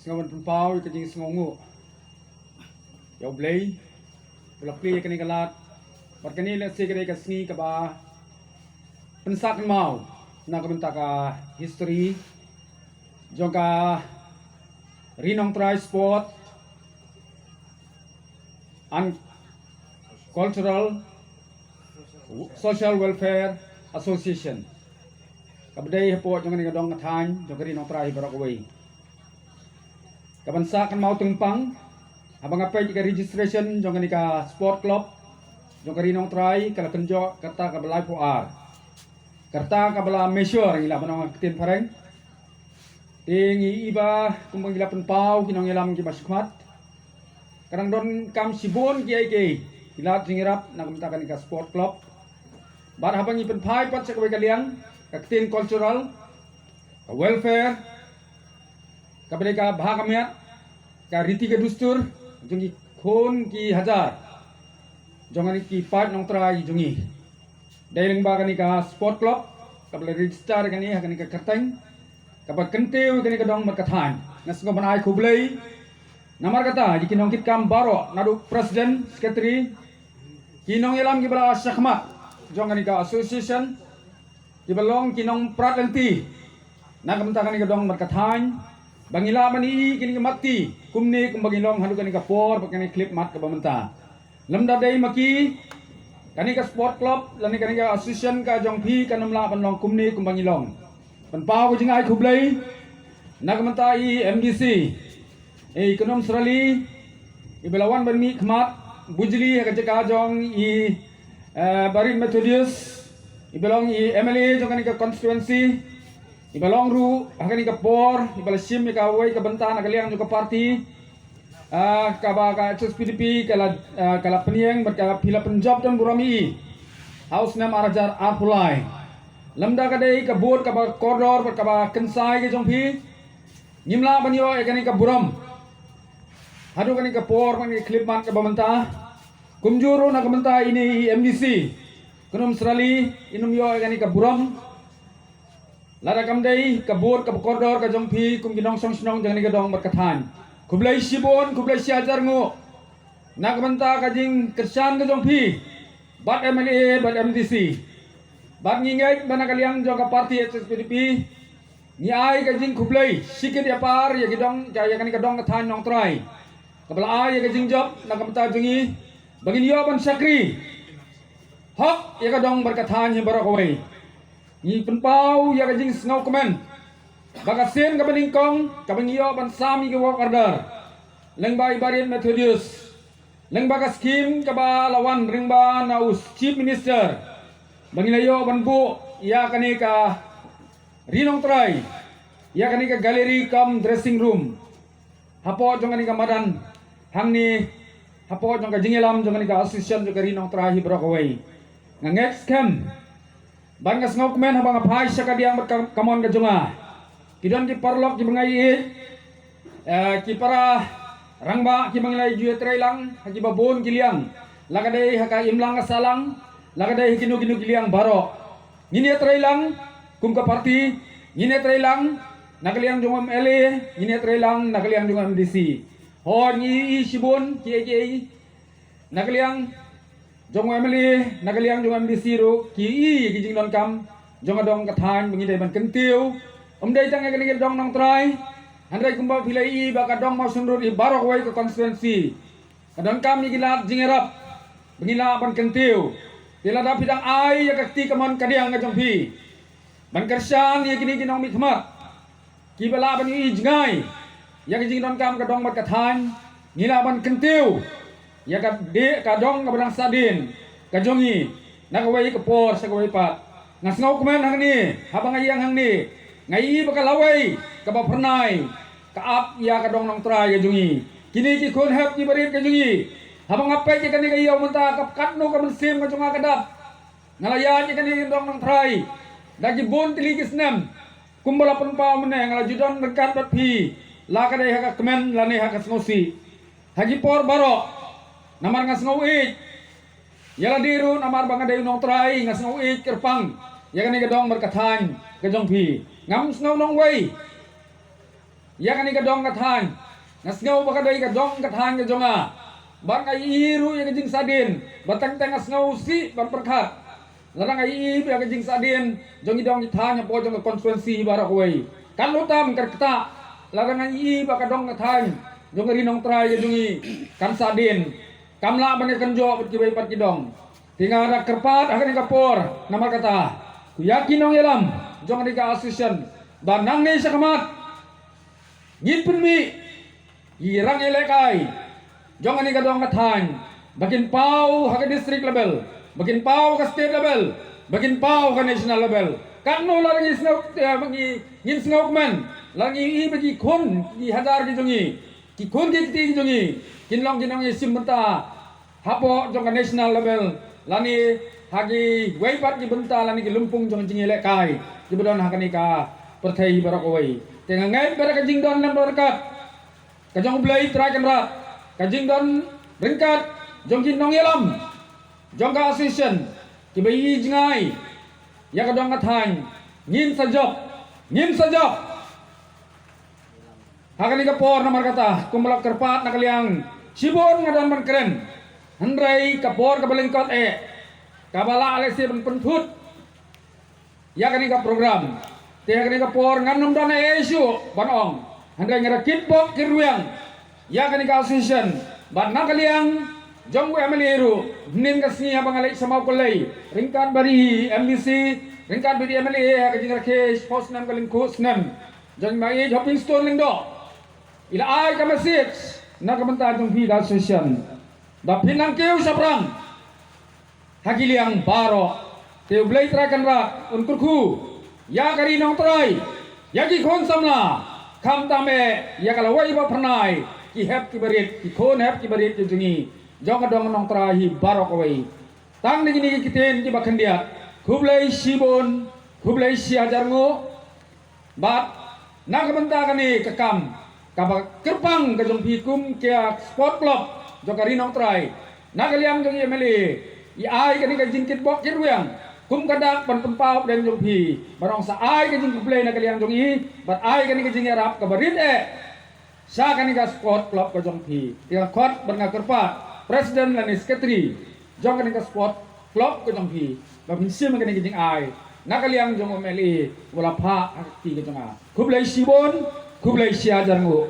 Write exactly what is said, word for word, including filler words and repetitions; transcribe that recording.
Sngewbha ban pynpaw ïa ka jingsngewnguh ïa U Blei ba la plie ïa kane ka lad bad kane lehse ka dei ka sngi kaba pynsah kynmaw na ka bynta ka history jong ka Ri Nongtrai Sport and Cultural Social Welfare Association kaba dei hapoh jong kane ka dong ka thaiñ jong ka Ri Nongtrai hi baroh kawei. Kaban sah kynmaw tyngpang haba nga peit ka registration jong kane ka sport club jong ka Ri Nongtrai ka la kynjoh ka rta kaba laiphew ar, ka rta kaba la mature ngi lah ban ong ha ka ktien phareng. Te ngi i ba kumba ngi la pynpaw ki nongïalam kiba shakhmat, ka dang donkam shibun kiei kiei ki lad jingïarap na ka bynta kane ka sport club. Bad haba ngi pynphai pat sha kawei ka liang, ka ktien cultural, ka welfare, kaba dei ka bha ka miat, ka riti ka dustur jong ki khun ki hajar jong kane ki paid nongtrai jong ngi. Dei lyngba kane ka sport club kaba la register kane ha kane ka kyrteng kaba kyntiew kane ka dong bad ka thaiñ. Nga sngewbha ban ai khublei namar kata ïa ki nongkitkam baroh, naduh president, secretary, ki nongïalam kiba la shakhmat jong kane ka association, kiba long ki nongprat lynti na ka bynta kane ka dong bad ka thaiñ, ba ngi lah ban i kine ki mat ti kumne kumba ngi long haduh kane ka por bad kane ka khyllipmat kaba mynta. Lymda dei ma ki, kane ka sport club lane kane ka association ka jong phi kan ym lah ban long kumne kumba ngi long. Pynpaw ka jingai khublei na ka bynta i M D C, i Khynnum Syrali, iba la wan ban mih khmat bujli ha ka jaka jong i, eh, Barit Methodius, iba long i M L A jong kane ka constituency, iba long ruh ha kane ka por iba la shim ïa kawei ka bynta na ka liang jong ka party, ah, kaba ka H S P D P ka la, ah, ka la pynïeng bad ka phi la pynjop don burom ïa i ha u snem ar hajar arphew lai. Lymda ka dei ka vote kaba kordor bad kaba kynsai ka jong phi, ngim lah ban ïoh ïa kane ka burom haduh kane ka por, kane ka khyllipmat kaba mynta. Kumjuh ruh na ka bynta ine i M D C Khynnum Syrali, in ym ïoh ïa kane ka burom lada kam dei ka vote kaba kordor ka jong phi kum ki nongshong shnong jong kane ka dong bad ka thaiñ. Khublei shibun, khublei shihajar nguh na ka bynta ka jingkyrshan ka jong phi bad M L A bad M D C. Bad ngi ngeit ba na ka liang jong ka party H S P D P ngi ai ka jingkhublei shikit ïapar ïa ki dong, ïa kane ka dong ka thaiñ Nongtrai kaba la ai ïa ka jingjop na ka bynta jong ngi ba ngin ïoh ban shakri hok ïa ka dong bad ka thaiñ hi baroh kawei. Ngi pynpaw ïa ka jingsngewkmen ba ka sien kaba nyngkong kaba ngi ïoh ban sam ïa ka work order lyngba i Barit Methodius, lyngba ka skim kaba la wan lyngba na u Chief Minister, ba ngi la ïoh ban buh ïa kane ka Ri Nongtrai, ïa kane ka gallery cum dressing room hapoh jong kane ka madan hangne, hapoh jong ka jingïalam jong kane ka association jong ka Ri Nongtrai hi baroh kawei. Nga ngeit skhem bad nga sngewkmen haba nga phai sha kadiang bad ka, ka mon ka jong nga, ki don ki paralok kiba nga ïeit, eh, ki para rangbah kiba ngi la ju ïatrei lang ha kiba bun ki liang, la ka dei ha ka imlang ka sahlang, la ka dei ha kino kino ki liang baroh. Ngin ïatrei lang kum ka party, ngin ïatrei lang na ka liang jong M L A, ngin ïatrei lang na ka liang jong M D C. Hooid, ngi i shibun kiei kiei na ka liang jong M L A, na ka liang jong M D C ruh ki i ki jingdonkam jong ka dong ka thaiñ ba ngi dei ban kyntiew. Ym dei tang ïa kane ka dong Nongtrai, hynrei kumba phi la i ba ka dong Mawshynrut hi baroh kawei ka constituency ka donkam ïa ki lad jingïarap ba ngi lah ban kyntiew. Te lada phi dang ai ïa ka kti kamon kadiang ka jong phi ban kyrshan ïa kine ki nongmihkhmat kiba lah ban ïohi jngai ïa ka jingdonkam ka dong bad ka thaiñ, ngi lah ban kyntiew ïa ka dei ka dong kaba dang sahdien ka jong ngi na kawei ka por sha kawei pat. Nga sngewkmen hangne, haba nga ïeng hangne, nga i ba ka lawei kaba phyrnai ka ap ïa ka dong Nongtrai ka jong ngi. Kine ki khun hep ki barit ka jong ngi, haba nga peit ïa kane ka ïew mynta, ka katno ka mynsiem ka jong nga ka dap. Nga la ïaid ïa kane ka dong Nongtrai da ki bun tylli ki snem. Kumba la pynpaw mynne, nga la ju don ryngkat bad phi, la ka dei ha ka kmen lane ha ka sngewsih ha ki por baroh. Namar nga sngewieit ïa lade ruh, namar ba nga dei u Nongtrai, nga sngewieit kyrpang ïa kane ka dong bad ka thaiñ ka jong phi. Ngam sngew nongwei ïa kane ka dong ka thaiñ. Nga sngew ba ka dei ka dong ka thaiñ ka jong nga. Bad nga ïohi ruh ïa ka jingsahdien ba teng teng nga sngew sih ban pyrkhat. Lada nga ïohi ba ka jingsahdien jong ki dong ki thaiñ hapoh jong ka constituency baroh kawei kan lut tam ka ktah. Lada nga ïohi ba ka dong ka thaiñ jong ka Ri Nongtrai ka jong ngi kan sahdien, kam lah ban ïakynjoh bad kiwei pat ki dong. Te nga da kyrpad ha kane ka por namar kata, ko ïa ki nongïalam jong kane ka association, ba nangne shakhmat ngin pynmih ïa ki rangïalehkai jong kane ka dong ka thaiñ, ba kin paw ha ka district level, ba kin paw ha ka state level, ba kin paw ha ka national level. Katno la ngi sngew, eh, ba ngi, ngin sngewkmen la ngi ïohi ba ki khun ki hajar ki jong ngi, ki khun ki kti ki jong ngi kin long ki nongïashim bynta hapoh jong ka national level, lane ha kiwei pat ki bynta lane ki lympung jong ka jingïalehkai kiba don ha kane ka pyrthei baroh kawei. Te nga ngeit ba da ka jingdon lem ryngkat ka jong U Blei Trai Kynrad, ka jingdon ryngkat jong ki nongïalam jong ka association kiba ïohi jngai ïa ka dong ka thaiñ, ngin sa jop, ngin sa jop ha kane ka por. Namar kata, kumba la kyrpad na ka liang, shibun nga don ban kren, hynrei ka por kaba lyngkot eh kaba lah lehse ban pynthut ïa kane ka program. Te ha kane ka por ngan ym don ei ei shuh ban ong, hynrei nga da kitbok kitrwiang ïa kane ka association. Bad na ka liang jong u M L A ruh, hynnin ka sngi haba nga leit sha Mawkyllei ryngkat bad i M D C, ryngkat bad i M L A ha ka jingrakhe shiphew snem ka lyngkhuh snem jong i Maieit Hopingstone Lyngdoh, i la ai ka message na ka bynta jong phi ka association ba phin nang kiew shaphrang ha ki liang baroh. Te U Blei Trai Kynrad un kyrkhu ïa ka Ri Nongtrai, ïa ki khun samla, khamtam eh ïa ka lawei ba phyrnai, ki hep ki barit, ki khun hep ki barit ki jong ngi jong ka dong Nongtrai hi baroh kawei. Tang da kine ki ktien kiba khyndiat, khublei shibun, khublei shihajar nguh. Bad na ka bynta kane ka kam kaba kyrpang ka jong phi kum ka sport club jong ka Ri Nongtrai, na ka liang jong i M L A, i ai kane ka jingkitbok kitrwiang kum ka dak ban pynpaw pdeng jong phi, ban ong sa ai ka jingkhublei na ka liang jong i, bad ai kane ka jingïarap kaba rit eh sha kane ka sport club ka jong phi. Te nga khot bad nga kyrpad president lane secretary jong kane ka sport club ka jong phi, ba phin shim kane ka jingai na ka liang jong u M L A uba la phah ha ka kti ka jong nga. Khublei shibun, khublei shihajar nguh.